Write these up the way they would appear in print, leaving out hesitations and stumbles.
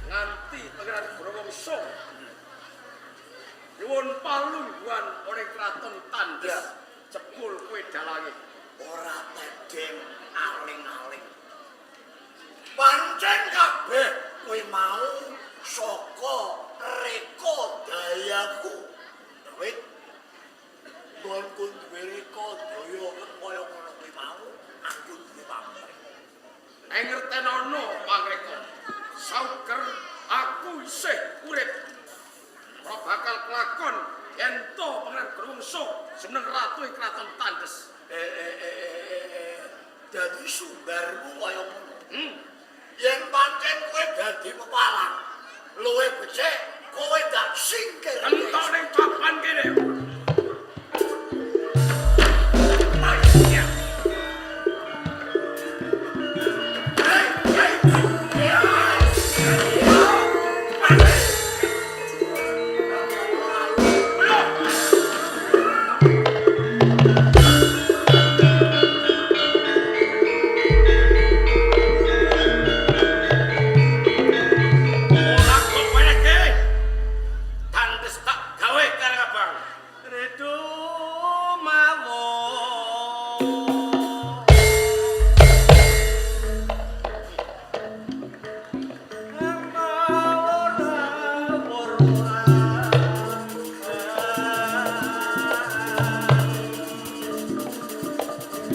Nganti Pangeran Grawangsa nyuwun palungguhan ana ing kraton Tandes. Jebul kowe dalange. Ora tedheng aling-aling. Pancen kabeh kowe mau saka reka dayaku. Wit nggonku duwe reka daya kaya ngono kuwi mau, aku duwe pamrih. Ngertenono pangreka. Sauger aku isih urip. Ora bakal kelakon yen to Pangeran Grawangsa jumeneng ratu ing kraton Tandes. Dadi sumbarmu kaya ngono. Yen pancen kowe dadi pepalang, luwih becik kowe tak singkir. Entok ning papan kene. Ora kok wenehke. Tandes tak gawe karang abang. Redo mawon.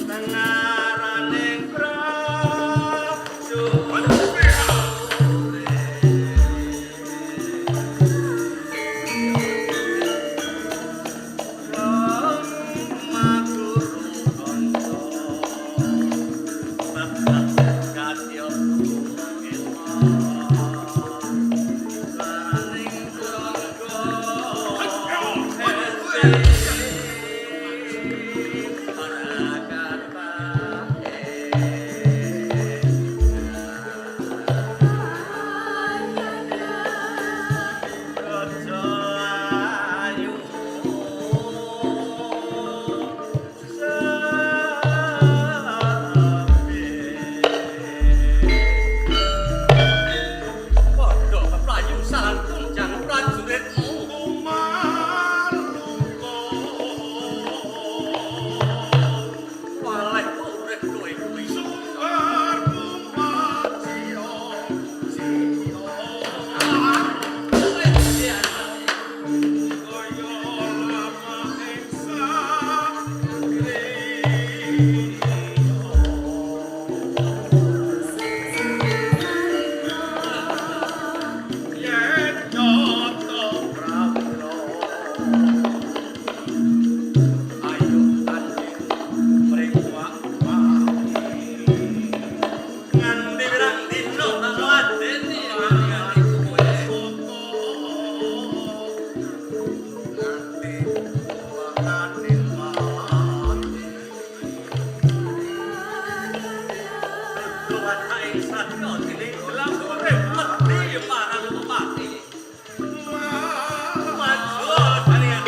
Tengaraning prajurit Padha peplayu salan tunjang prajuritmu. Waleh urip kowe kuwi. Ayo tanding mring nganti pirang dina tak ladeni nganti kowe. Nganti wakane mati. Tuhan ing sadya dene gelang urip wedi marang pepati. Maju jaringan.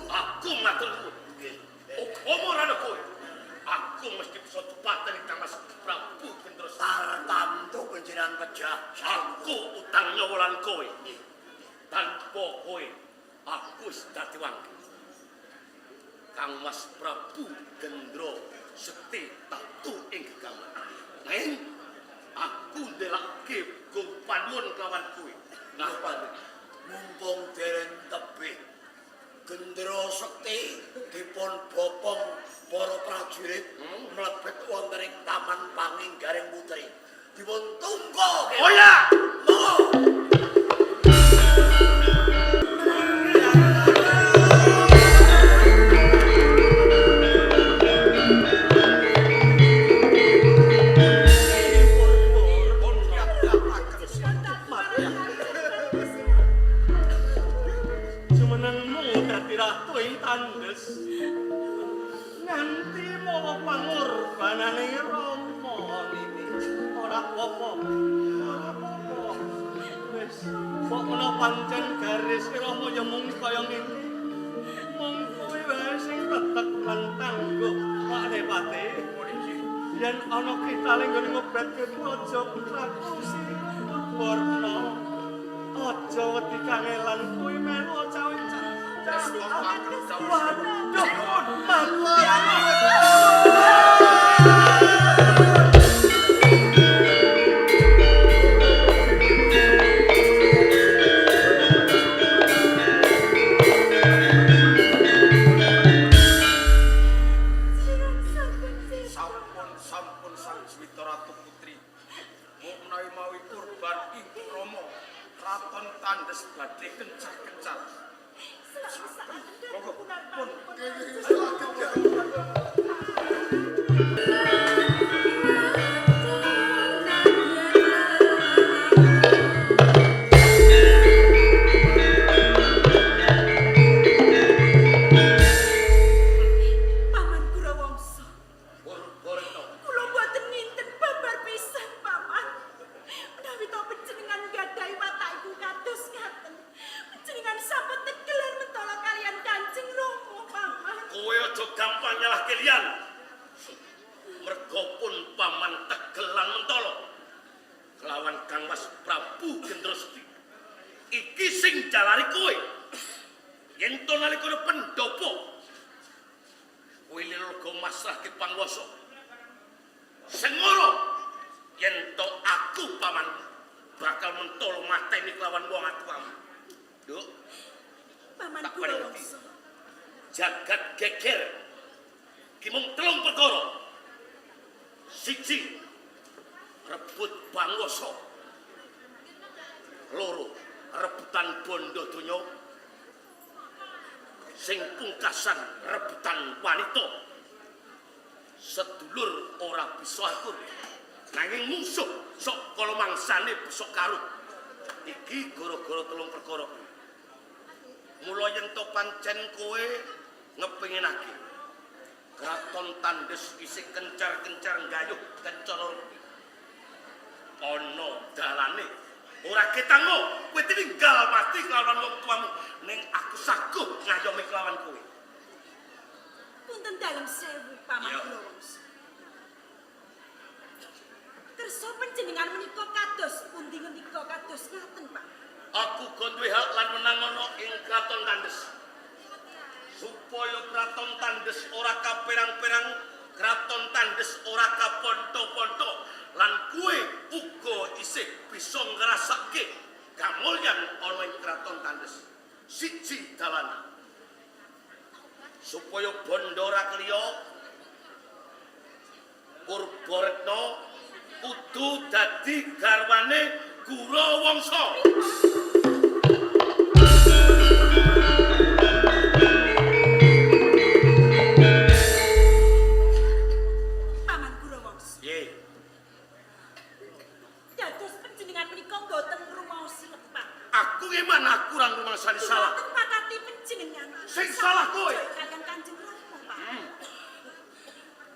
Aku matur nuwun. Ugama ora ana kowe. Aku mesti bisa dipateni Kang Mas Prabu Gendra. Tartamtu panjenengan pejah. Aku utang nyawa lan kowe. Tanpa kowe, aku wis dadi wangke. Kang Mas Prabu Gendra Sekti tatu ing gegaman. Nanging aku ndelake gong panuwun kelawan kowe. Ngapa? Mumpung dereng tebih Gendra Sekti dipun bopong para prajurit mlebet wonten ing Taman Panginggaring Putri. Dipun tunggu. Oh ya! Monggo. ratu ing Tandes. Nganti mawa pangorbanane Rama niki. Ora apa-apa. Ora apa-apa. Wis, mbok menawa pancen garis Rama ya mung kaya ngene. Mung kuwi wae sing tetek lan tangguh, Pak Nepati. Yen ana kita lenggone ngobetke praja putraku si Purbarna. Aja wedi kangelan kuwi melu cawe-cawe. Waduh, mati. Sampun sampun Sang Juwita Ratu Putri. Mbok menawi mawi kurban ing Rama, kraton Tandes badhe kencar-kencar. Monggo pun. Paman Kurawangsa, Purbarna. kula mboten nginten babar pisan, Paman. Menawi to panjenengan gadhahi watak iku kados ngaten. Panjenengan sampun tegelan mentala kalian Kanjeng Rama, Paman. Kowe aja gampang nyalahke liyan. Merga pun paman tegel lan mentala kelawan Kang Mas Prabu Gendroseti. Iki sing jalari kowe. Yen to nalika pendopo kowe lelga masrahke panguwasa. Sengoro yen to aku paman bakal mentala mateni kelawan wong atuamu. Nduk, Paman Tak paring ngerti. Kurawangsa. Jagat geger ki mung telung perkara. Siji, rebut panguwasa. Loro, rebutan bondo donya. Sing pungkasan rebutan wanita. Sedulur ora bisa akur, nanging musuh sok kala mangsane bisa karut. Iki gara-gara telung perkara kuwi. Mula yen to pancen kowe ngepinginake kraton Tandes isih kencar-kencar nggayuh kencana rukmi. Ana dalane ora ketango kowe tinggal mati kelawan wong tuamu, ning aku saguh ngayomi kelawan kowe. Punten dalem sewu, Paman Iya. Kurawangsa. Kersa panjenengan menika kados pundi ngendika kados ngaten, Pak? Aku uga duwe hak lan wenang ana ing kraton Tandes. Supaya kraton Tandes ora kaperang-perang, kraton Tandes ora kaponto-ponto, lan kowe uga isih bisa ngrasake kamulyan ana ing kraton Tandes. Siji dalan supaya bondo ora kliya, Purbaretna kudu dadi garwane Gurawangsa. Paman Kurawangsa. Piye? Dados panjenengan menika mboten ngrumaosi lepat. Aku ngeman aku kurang rumangsani salah. Mboten pakati panjenengan. Sing salah kowe. Kalian Kanjeng Rama, Pak.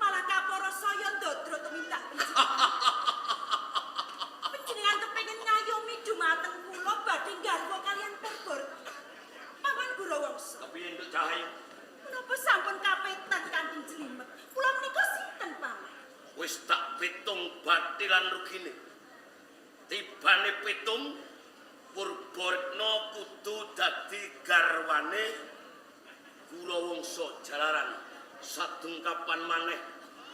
Malah kapara saya ndodro tumindak panjenengan. Panjenengan kepengin ngayomi dumateng kula badhe garwa kalian Purbarta. Paman Gurawangsa, Kepiye Nduk Cahaya? menapa sampun kapetan kanthi jlimet? Kula menika sinten, Paman? Wis tak pitung bathi lan rugine. Tibane pitung Purbaretna kudu dadi garwane Gurawangsa jalaran sadungkapan maneh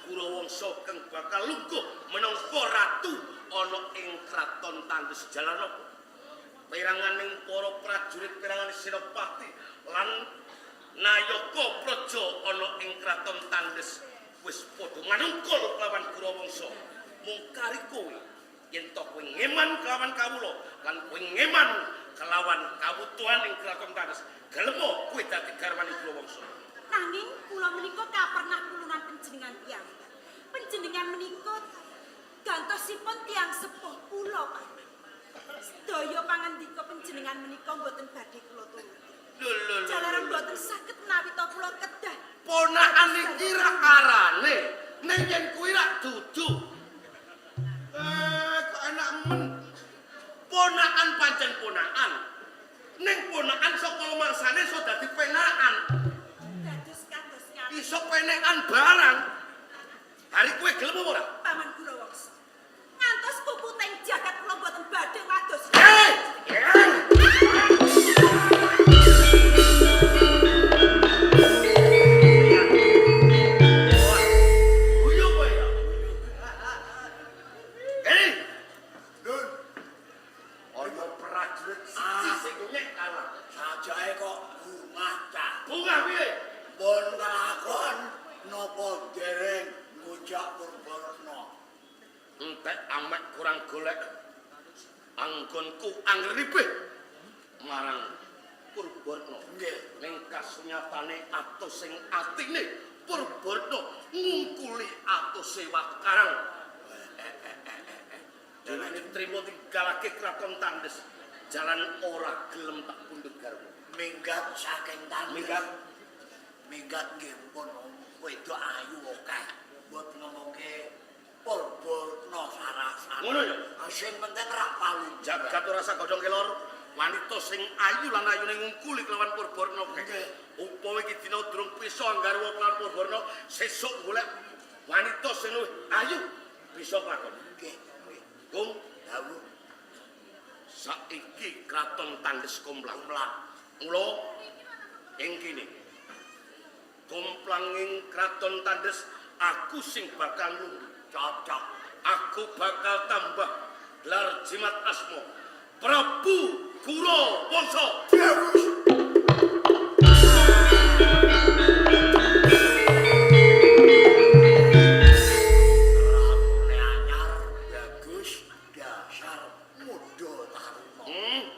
Gurawangsa kang bakal lungguh minangka ratu ana ing kraton Tandes jalan apa? Peranganing para prajurit, perangan senopati lan nayaka praja ana ing kraton Tandes wis padha manungkul kelawan Gurawangsa. Mung kari kowe yen to kowe ngeman kelawan kawula lan kowe ngeman kelawan kawutuhan ing kraton Tandes, gelemo kowe dadi garwane Gurawangsa. Nanging kula menika kapernah kulunan panjenengan piyambak. Panjenengan menika gantosipun tiyang sepuh kula, Paman. Sedaya pangandika panjenengan menika mboten badhe kula turuti. Lho lho lho. Jalaran mboten saged menawi to kula kedah. Ponakan iki rak arane, ning yen kuwi rak dudu. Eh, kok enak men. Ponakan pancen ponakan. Ning ponakan saka lumangsane iso dadi penakan. Dados kados ngaten. Iso penekan barang. Hari kowe gelem apa ora? Paman Gurawangsa. Ngantos puputeng jagat kula mboten badhe wados. Hei! Hei! Wah, guyu kowe ya. Hei, Nun, ana prajurit siji sing nyek kalah. sajake kok bungah cah. Bunga piye? Pun kelakon napa dereng ngujak Purbarna. Entek amek kurang golek anggonku angripih marang Purbarna. Nggih. Ning kasunyatane atus sing atine Purbarna ngungkuli atuse Watu Karang. Dene trimo tinggalake kraton Tandes. Jalan ora gelem tak pundhut garwa. Minggat saking Tandes. Minggat. Minggat nggih pun wedok ayu akeh. Mbot ngomongke Purbarna sarasan. Ngono ya? Sing penting rak palu. Jagat ora sagodhong kelor. Wanita sing ayu lan ayune ngungkuli kelawan Purbarna. Nggih. Upama iki dina durung bisa nggarwa kelawan Purbarna, sesuk golek wanita sing luwih ayu bisa kelakon. Nggih, nggih. Kung, Dawuh saiki kraton Tandes komplang. Komplang. Mula ing kene komplang ing kraton Tandes aku sing bakal nunggu. Cocok. Aku bakal tambah gelar jimat asma Prabu Gurawangsa. Bagus. Ratune anyar bagus dasar muda taruna.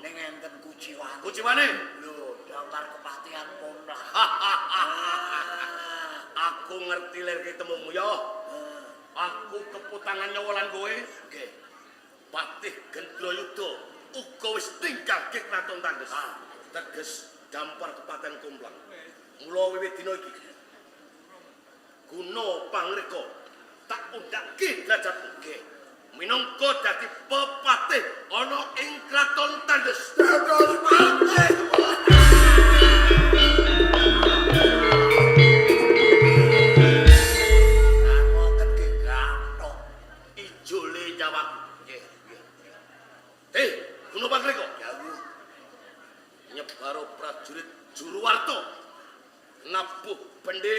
Ning enten kuciwane. Kuciwane? Lho, daftar kepatihan Komplang. Aku ngerti lir ketemumu ya. Aku keputangan nyawa lan kowe. Nggih. Patih Gendrayuda uga wis ninggalke kraton Tandes. Ah. Teges dampar kepaten Komplang. Mula wiwit dina iki guna pangreka tak undhake derajatmu. Nggih. Minangka dadi pepatih ana ing kraton Tandes. Dados patih. Ngoten nggih gathok. Ijole nyawaku. Nggih, nggih. Eh, guna pangreka Dawuh. nyebaro prajurit Juruwarta nabuh bende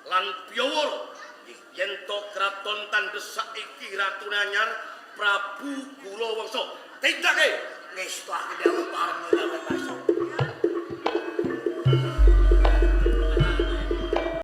lan piyawara yen to kraton Tandes saiki ratune anyar Prabu Gurawangsa. Tindake Ngestake dawuh paring